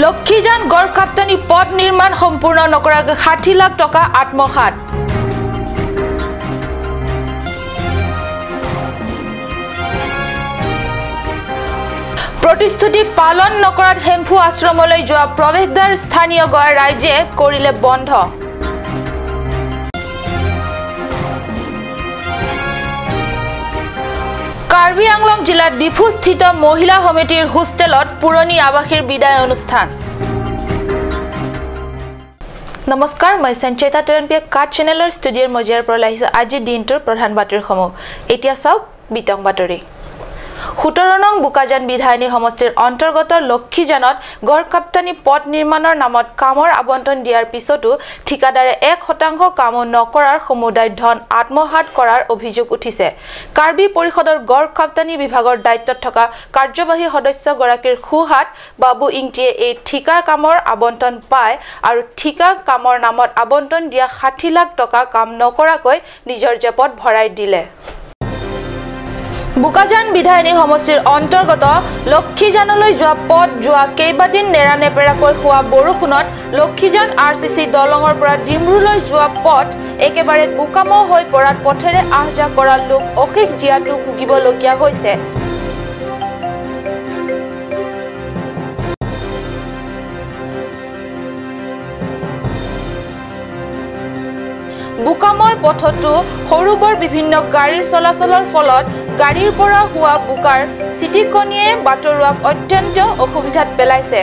লক্ষীজান গড়কাপ্তানি পথ নিৰ্মাণ সম্পূৰ্ণ নকৰাকৈ 60 লাখ টকা আত্মসাত। প্ৰতিশ্ৰুতি পালন নকৰাত হেম্ফু আশ্ৰমলৈ যোৱা প্ৰৱেশদ্বাৰ স্থানীয় গয়া ৰাইজে কৰিলে বন্ধ। কাৰ্বি আংলং জিলাৰ ডিফুস্থিত মহিলা সমিতিৰ হোষ্টেলত পুৰণি আৱাসীৰ বিদায় অনুষ্ঠান। নমস্কাৰ, মই সঞ্চয়িতা তৰণপিয়া কাট চেনেলৰ ষ্টুডিঅ'ৰ মজিয়াৰ পৰা আহিছোঁ আজিৰ দিনটোৰ প্ৰধান বাতৰিসমূহ। এতিয়া চাওক বিতং বাতৰি। 17 নং বোকাজান বিধায়িনী সমষ্টিৰ অন্তৰ্গত লক্ষীজানত গড়কাপ্তানি পথ নিৰ্মাণৰ নামত কামৰ আবণ্টন দিয়াৰ পিছতো ঠিকাদাৰে 1% কামো নকৰাৰ সমুদায় ধন আত্মসাত কৰাৰ অভিযোগ উঠিছে। কাৰ্বি পৰিষদৰ গড়কাপ্তানি বিভাগৰ দায়িত্বত থকা কাৰ্যবাহী সদস্যগৰাকীৰ সোঁহাত বাবু ইংটিয়ে এই ঠিকা কামৰ আবণ্টন পায় আৰু ঠিকা কামৰ নামত আবণ্টন দিয়া 60 লাখ টকা কাম নকৰাকৈ নিজৰ জেপত ভৰাই দিলে। বোকাজান বিধায়িনী সমষ্টিৰ অন্তৰ্গত লক্ষীজানলৈ যোৱা পথ যোৱা কেইবাদিন নেৰানেপেৰাকৈ হোৱা বৰষুণত লক্ষীজান RCC দলঙৰ পৰা ডিমৰুলৈ যোৱা পথ একেবাৰে বোকাময় হৈ পৰাত পথেৰে আহ যাহ কৰা লোক অশেষ জীয়াতু ভুগিবলগীয়া হৈছে। বোকাময় পথতো সৰু বৰ বিভিন্ন গাড়ীৰ চলাচলৰ ফলত গাড়ীৰ পৰা হোৱা বোকাৰ চিটিকনিয়ে বাটৰুৱাক অত্যন্ত অসুবিধাত পেলাইছে।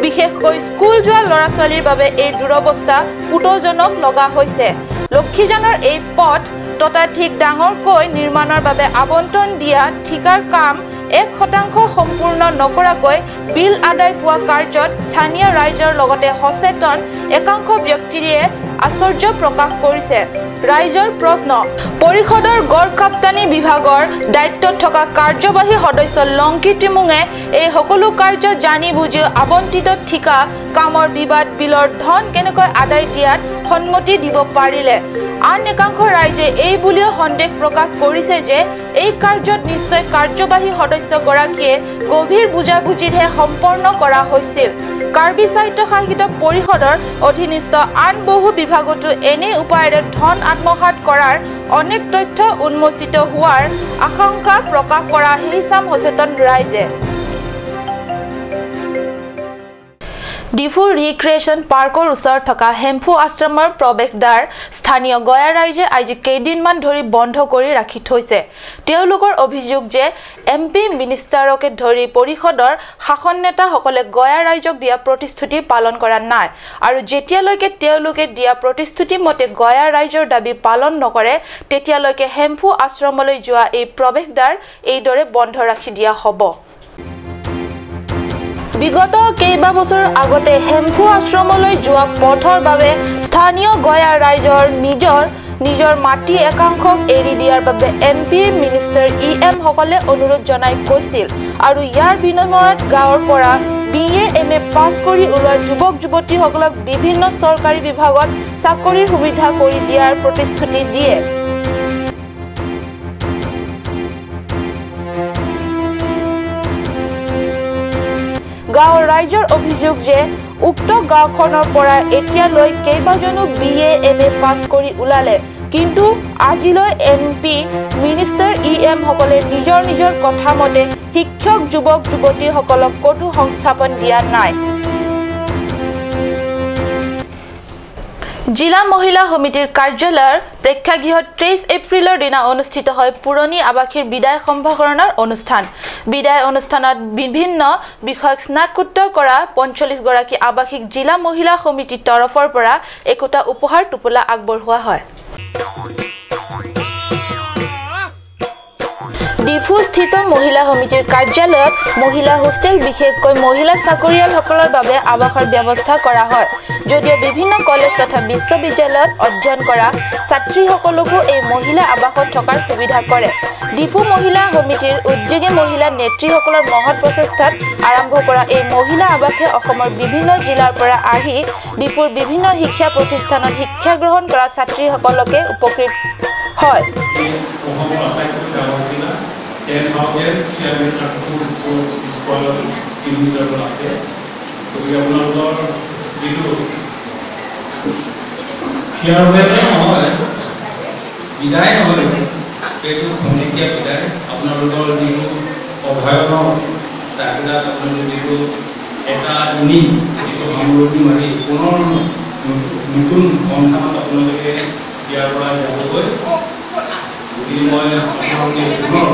বিশেষকৈ স্কুল যোৱা ল'ৰা ছোৱালীৰ বাবে এই দুৰৱস্থা পুতৌজনক লগা হৈছে। লক্ষীজানৰ এই পথ ততাধিক ডাঙৰকৈ নিৰ্মাণৰ বাবে আবণ্টন দিয়া ঠিকাৰ কাম 1% সম্পূৰ্ণ নকৰাকৈ বিল আদায় পোৱা কাৰ্যত স্থানীয় ৰাইজৰ লগতে সচেতন একাংশ ব্যক্তিয়ে আশ্চৰ্য প্ৰকাশ কৰিছে। ৰাইজৰ প্ৰশ্ন, পৰিষদৰ গড়কাপ্তানি বিভাগৰ দায়িত্বত থকা কাৰ্যবাহী সদস্য লংকি টিমুঙে এই সকলো কাৰ্য জানি বুজি আবণ্টিত ঠিকা কামৰ বিবাদ বিলৰ ধন কেনেকৈ আদায় দিয়াত সন্মতি দিব পাৰিলে? আন একাংশ ৰাইজে এই বুলিও সন্দেহ প্ৰকাশ কৰিছে যে এই কাৰ্যত নিশ্চয় কাৰ্যবাহী সদস্যগৰাকীয়ে গভীৰ বুজাবুজিতহে সম্পন্ন কৰা হৈছিল। কাৰ্বি স্বায়ত্তশাসিত পৰিষদৰ অধীনস্থ আন বহু বিভাগতো এনে উপায়েৰে ধন আত্মসাত কৰাৰ অনেক তথ্য উন্মোচিত হোৱাৰ আশংকা প্ৰকাশ কৰা সেইচাম সচেতন ৰাইজে। ডিফু ৰিক্ৰিয়েশ্যন পাৰ্কৰ ওচৰত থকা হেম্ফু আশ্ৰমৰ প্ৰৱেশদ্বাৰ স্থানীয় গয়া ৰাইজে আজি কেইদিনমান ধৰি বন্ধ কৰি ৰাখি থৈছে। তেওঁলোকৰ অভিযোগ যে MP মিনিষ্টাৰকে ধৰি পৰিষদৰ শাসন নেতাসকলে গয়া ৰাইজক দিয়া প্ৰতিশ্ৰুতি পালন কৰা নাই আৰু যেতিয়ালৈকে তেওঁলোকে দিয়া প্ৰতিশ্ৰুতি মতে গয়া ৰাইজৰ দাবী পালন নকৰে তেতিয়ালৈকে হেম্ফু আশ্ৰমলৈ যোৱা এই প্ৰৱেশদ্বাৰ এইদৰে বন্ধ ৰাখি দিয়া হ'ব। বিগত কেইবা বছৰ আগতে হেম্ফু আশ্ৰমলৈ যোৱা পথৰ বাবে স্থানীয় গয়া ৰাইজৰ নিজৰ নিজৰ মাটি একাংশক এৰি দিয়াৰ বাবে MP minister EM সকলে অনুৰোধ জনাই কৈছিল আৰু ইয়াৰ বিনিময়ত গাঁৱৰ পৰা BA MA পাছ কৰি ওলোৱা যুৱক যুৱতীসকলক বিভিন্ন চৰকাৰী বিভাগত চাকৰিৰ সুবিধা কৰি দিয়াৰ প্ৰতিশ্ৰুতি দিয়ে। গাঁৱৰ ৰাইজৰ অভিযোগ যে উক্ত গাঁওখনৰ পৰা এতিয়ালৈ কেইবাজনো BA MA পাছ কৰি ওলালে, কিন্তু আজিলৈ MP minister EM সকলে নিজৰ নিজৰ কথা মতে শিক্ষক যুৱক যুৱতীসকলক ক'তো সংস্থাপন দিয়া নাই। জিলা মহিলা সমিতিৰ কাৰ্যালয়ৰ প্ৰেক্ষাগৃহত 23 এপ্ৰিলৰ দিনা অনুষ্ঠিত হয় পুৰণি আৱাসীৰ বিদায় সম্ভাষণৰ অনুষ্ঠান। বিদায় অনুষ্ঠানত বিভিন্ন বিষয়ক স্নাতকোত্তৰ কৰা 45 গৰাকী আৱাসীক জিলা মহিলা সমিতিৰ তৰফৰ পৰা একোটা উপহাৰ টোপোলা আগবঢ়োৱা হয়। ডিফুস্থিত মহিলা সমিতিৰ কাৰ্যালয়ত মহিলা হোষ্টেল বিশেষকৈ মহিলা চাকৰিয়ালসকলৰ বাবে আৱাসৰ ব্যৱস্থা কৰা হয় যদিও বিভিন্ন কলেজ তথা বিশ্ববিদ্যালয়ত অধ্যয়ন কৰা ছাত্ৰীসকলকো এই মহিলা আৱাসত থকাৰ সুবিধা কৰে। ডিফু মহিলা সমিতিৰ উদ্যোগী মহিলা নেত্ৰীসকলৰ মহৎ প্ৰচেষ্টাত আৰম্ভ কৰা এই মহিলা আৱাসে অসমৰ বিভিন্ন জিলাৰ পৰা আহি ডিফুৰ বিভিন্ন শিক্ষা প্ৰতিষ্ঠানত শিক্ষা গ্ৰহণ কৰা ছাত্ৰীসকলকে উপকৃত হয়। 10,334 স্কোয়াৰ কিলোমিটাৰ আছে। গতিকে আপোনালোকৰ যিটো ফেয়াৰৱেল নহয়, বিদায় নহয়, সেইটো খন্তেকীয়া বিদায়। আপোনালোকৰ যিটো অধ্যয়নৰ তাৰপিছত আপোনালোকৰ যিটো এটা ইনিং যিটো সামৰণি মাৰি পুনৰ নতুন পন্থাত আপোনালোকে ইয়াৰ পৰা যাবগৈ। গতিকে মই আপোনালোকে পুনৰ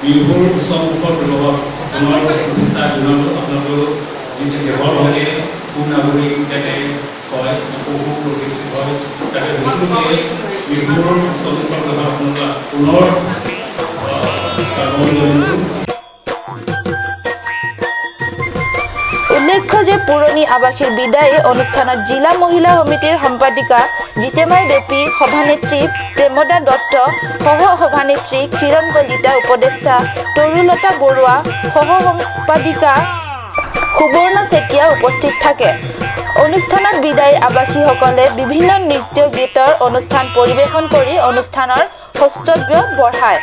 বিহুৰ উৎসৱমুখৰ লগত পুনৰ শুভেচ্ছা জনালোঁ। আপোনালোকৰ যিটো দেশৰ হকে সুনাগৰিক যাতে হয়, সুপ্ৰতিষ্ঠিত হয়, তাকে বিশেষকৈ বিহুৰ উৎসৱমুখৰ লগত আপোনালোক পুনৰ জনাইছোঁ। উল্লেখ্য যে পুৰণি আৱাসীৰ বিদায়ী অনুষ্ঠানত জিলা মহিলা সমিতিৰ সম্পাদিকা জিতেমাই বেপী, সভানেত্ৰী প্ৰেমদা দত্ত, সহ সভানেত্ৰী কিৰণ কলিতা, উপদেষ্টা তৰুলতা বৰুৱা, সহ সম্পাদিকা সুবৰ্ণ চেতিয়া উপস্থিত থাকে। অনুষ্ঠানত বিদায়ী আৱাসীসকলে বিভিন্ন নৃত্য গীতৰ অনুষ্ঠান পৰিৱেশন কৰি অনুষ্ঠানৰ সৌস্তভ্য বঢ়ায়।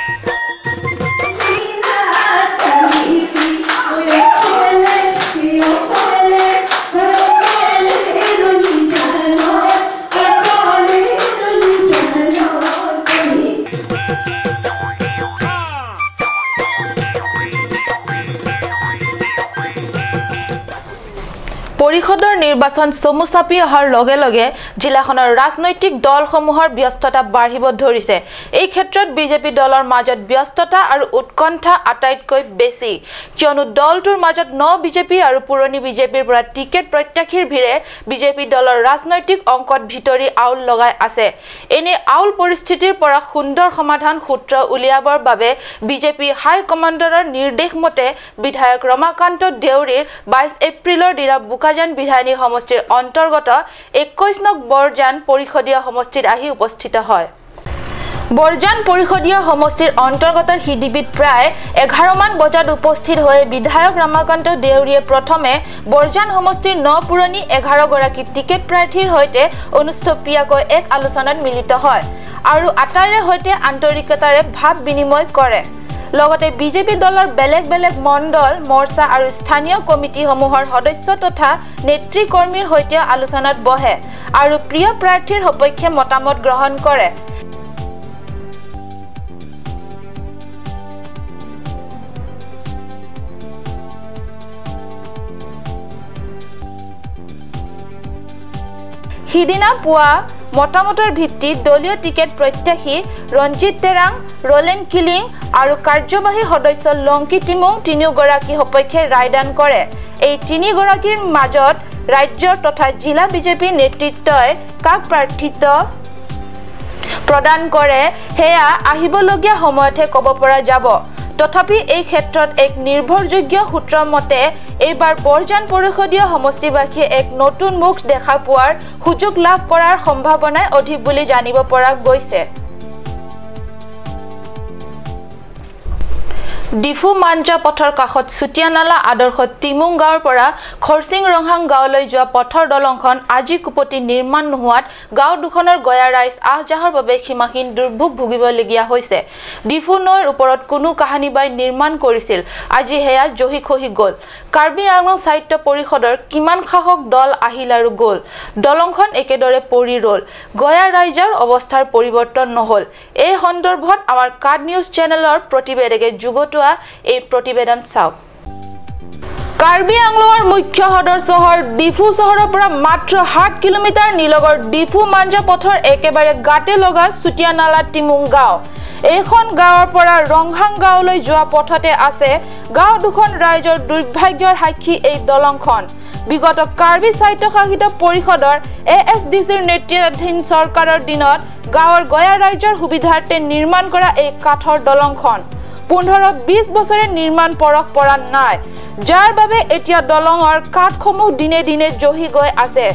পৰিষদৰ নিৰ্বাচন চমু চাপি অহাৰ লগে লগে জিলাখনৰ ৰাজনৈতিক দলসমূহৰ ব্যস্ততা বাঢ়িব ধৰিছে। এই ক্ষেত্ৰত বিজেপি দলৰ মাজত ব্যস্ততা আৰু উৎকণ্ঠা আটাইতকৈ বেছি, কিয়নো দলটোৰ মাজত ন বিজেপি আৰু পুৰণি বিজেপিৰ পৰা টিকেট প্ৰত্যাশীৰ ভিৰে বিজেপি দলৰ ৰাজনৈতিক অংকত ভিতৰি আউল লগাই আছে। এনে আউল পৰিস্থিতিৰ পৰা সুন্দৰ সমাধান সূত্ৰ উলিয়াবৰ বাবে বিজেপি হাইকমাণ্ডৰ নিৰ্দেশ মতে বিধায়ক ৰমাকান্ত দেউৰীৰ 22 এপ্ৰিলৰ দিনা বোকাজান বিধায়িনী সমষ্টিৰ অন্তৰ্গত 21 নং বৰজান পৰিষদীয় সমষ্টিত আহি উপস্থিত হয়। বৰজান পৰিষদীয় সমষ্টিৰ অন্তৰ্গত সিডিবিত প্ৰায় 11 মান বজাত উপস্থিত হৈ বিধায়ক ৰমাকান্ত দেউৰীয়ে প্ৰথমে বৰজান সমষ্টিৰ ন পুৰণি 11 গৰাকী টিকেট প্ৰাৰ্থীৰ সৈতে অনুষ্ঠুপীয়াকৈ এক আলোচনাত মিলিত হয় আৰু আটাইৰে সৈতে আন্তৰিকতাৰে ভাৱ বিনিময় কৰে। লগতে বিজেপি দলৰ বেলেগ বেলেগ মণ্ডল, মৰ্চা আৰু স্থানীয় কমিটিসমূহৰ সদস্য তথা নেতৃকৰ্মীৰ সৈতে আলোচনাত বহে আৰু প্ৰিয় প্ৰাৰ্থীৰ সপক্ষে মতামত গ্ৰহণ কৰে। সিদিনা পুৱা মতামতৰ ভিত্তিত দলীয় টিকেট প্ৰত্যাশী ৰঞ্জিত তেৰাং, ৰলেন কিলিং আৰু কাৰ্যবাহী সদস্য লংকি টিমুং তিনিওগৰাকী সপক্ষে ৰায়দান কৰে। এই তিনিগৰাকীৰ মাজত ৰাজ্যৰ তথা জিলা বিজেপিৰ নেতৃত্বই কাক প্ৰাৰ্থিত্ব প্ৰদান কৰে সেয়া আহিবলগীয়া সময়তহে ক'ব পৰা যাব। তথাপি এই ক্ষেত্ৰত এক নিৰ্ভৰযোগ্য সূত্ৰ মতে এইবাৰ বৰজান পৰিষদীয় সমষ্টিবাসীয়ে এক নতুন মুখ দেখা পোৱাৰ সুযোগ লাভ কৰাৰ সম্ভাৱনাই অধিক বুলি জানিব পৰা গৈছে। ডিফু মাঞ্জা পথৰ কাষত চুটিয়ানালা আদৰ্শ টিমুং গাঁৱৰ পৰা খৰচিং ৰংহাং গাঁৱলৈ যোৱা পথৰ দলংখন আজি কুপতি নিৰ্মাণ নোহোৱাত গাঁও দুখনৰ গয়া ৰাইজ আহ যাহৰ বাবে সীমাহীন দুৰ্ভোগ ভুগিবলগীয়া হৈছে। ডিফু নৈৰ ওপৰত কোনো কাহানিবাই নিৰ্মাণ কৰিছিল, আজি সেয়া জহি খহি গ'ল। কাৰ্বি আংলং সাহিত্য পৰিষদৰ কিমান শাসক দল আহিল আৰু গ'ল, দলংখন একেদৰে পৰি ৰ'ল। গয়া ৰাইজৰ অৱস্থাৰ পৰিৱৰ্তন নহ'ল। এই সন্দৰ্ভত আমাৰ কাড নিউজ চেনেলৰ প্ৰতিবেদকে যুগত এই প্ৰতিবেদন চাওক। কাৰ্বি আংলঙৰ মুখ্য সদৰ চহৰ ডিফু চহৰৰ পৰা মাত্ৰ 7 কিলোমিটাৰ নিলগৰ ডিফু মাঞ্জা পথৰ একেবাৰে গাতে লগা চুটিয়ানালা টিমুং গাঁও। এইখন গাঁৱৰ পৰা ৰংহাং গাঁৱলৈ যোৱা পথতে আছে গাঁও দুখন ৰাইজৰ দুৰ্ভাগ্যৰ সাক্ষী এই দলংখন। বিগত কাৰ্বি স্বায়ত্তশাসিত পৰিষদৰ ASDCৰ নেতৃত্বাধীন চৰকাৰৰ দিনত গাঁৱৰ গয়া ৰাইজৰ সুবিধাৰ্থে নিৰ্মাণ কৰা এই কাঠৰ দলংখন 15-20 বছৰে নিৰ্মাণ পৰশ পৰা নাই, যাৰ বাবে এতিয়া দলঙৰ কাঠসমূহ দিনে দিনে জহি গৈ আছে।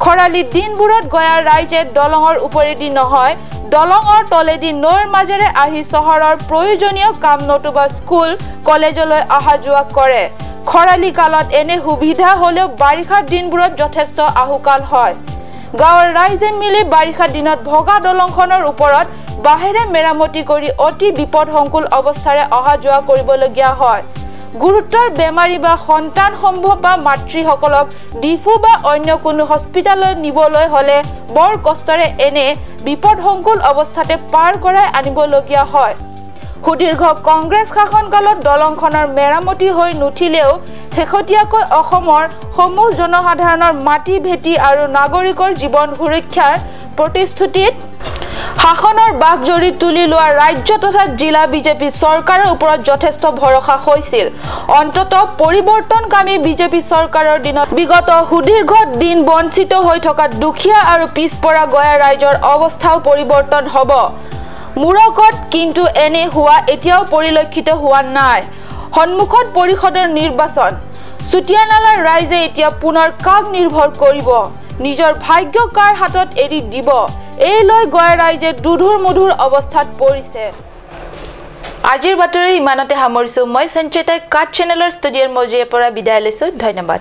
খৰালি দিনবোৰত গয়া ৰাইজে দলঙৰ ওপৰেদি নহয়, দলঙৰ তলেদি নৈৰ মাজেৰে আহি চহৰৰ প্ৰয়োজনীয় কাম নতুবা স্কুল কলেজলৈ অহা যোৱা কৰে। খৰালি কালত এনে সুবিধা হ'লেও বাৰিষা দিনবোৰত যথেষ্ট আহুকাল হয়। গাঁৱৰ ৰাইজে মিলি বাৰিষা দিনত ভগা দলংখনৰ ওপৰত বাঁহেৰে মেৰামতি কৰি অতি বিপদসংকুল অৱস্থাৰে অহা যোৱা কৰিবলগীয়া হয়। গুৰুতৰ বেমাৰী বা সন্তান সম্ভৱ বা মাতৃসকলক ডিফু বা অন্য কোনো হস্পিতাললৈ নিবলৈ হ'লে বৰ কষ্টৰে এনে বিপদসংকুল অৱস্থাতে পাৰ কৰাই আনিবলগীয়া হয়। সুদীৰ্ঘ কংগ্ৰেছ শাসনকালত দলংখনৰ মেৰামতি হৈ নুঠিলেও শেহতীয়াকৈ অসমৰ সমূহ জনসাধাৰণৰ মাটি ভেটি আৰু নাগৰিকৰ জীৱন সুৰক্ষাৰ প্ৰতিশ্ৰুতিত শাসনৰ বাঘজৰী তুলি লোৱা ৰাজ্য তথা জিলা বিজেপি চৰকাৰৰ ওপৰত যথেষ্ট ভৰসা হৈছিল। অন্ততঃ পৰিৱৰ্তনকামী বিজেপি চৰকাৰৰ দিনত বিগত সুদীৰ্ঘ দিন বঞ্চিত হৈ থকা দুখীয়া আৰু পিছপৰা গয়া ৰাইজৰ অৱস্থাও পৰিৱৰ্তন হ'ব মূৰকত, কিন্তু এনে হোৱা এতিয়াও পৰিলক্ষিত হোৱা নাই। সন্মুখত পৰিষদৰ নিৰ্বাচন, চুটিয়ানালাৰ ৰাইজে এতিয়া পুনৰ কাক নিৰ্ভৰ কৰিব, নিজৰ ভাগ্য কাৰ হাতত এৰি দিব, এই লৈ গয়া ৰাইজে দুধুৰ মুধুৰ অৱস্থাত পৰিছে। আজিৰ বাতৰি ইমানতে সামৰিছোঁ। মই সঞ্চিতাই কাট চেনেলৰ ষ্টুডিঅ'ৰ মজিয়াৰ পৰা বিদায় লৈছোঁ। ধন্যবাদ।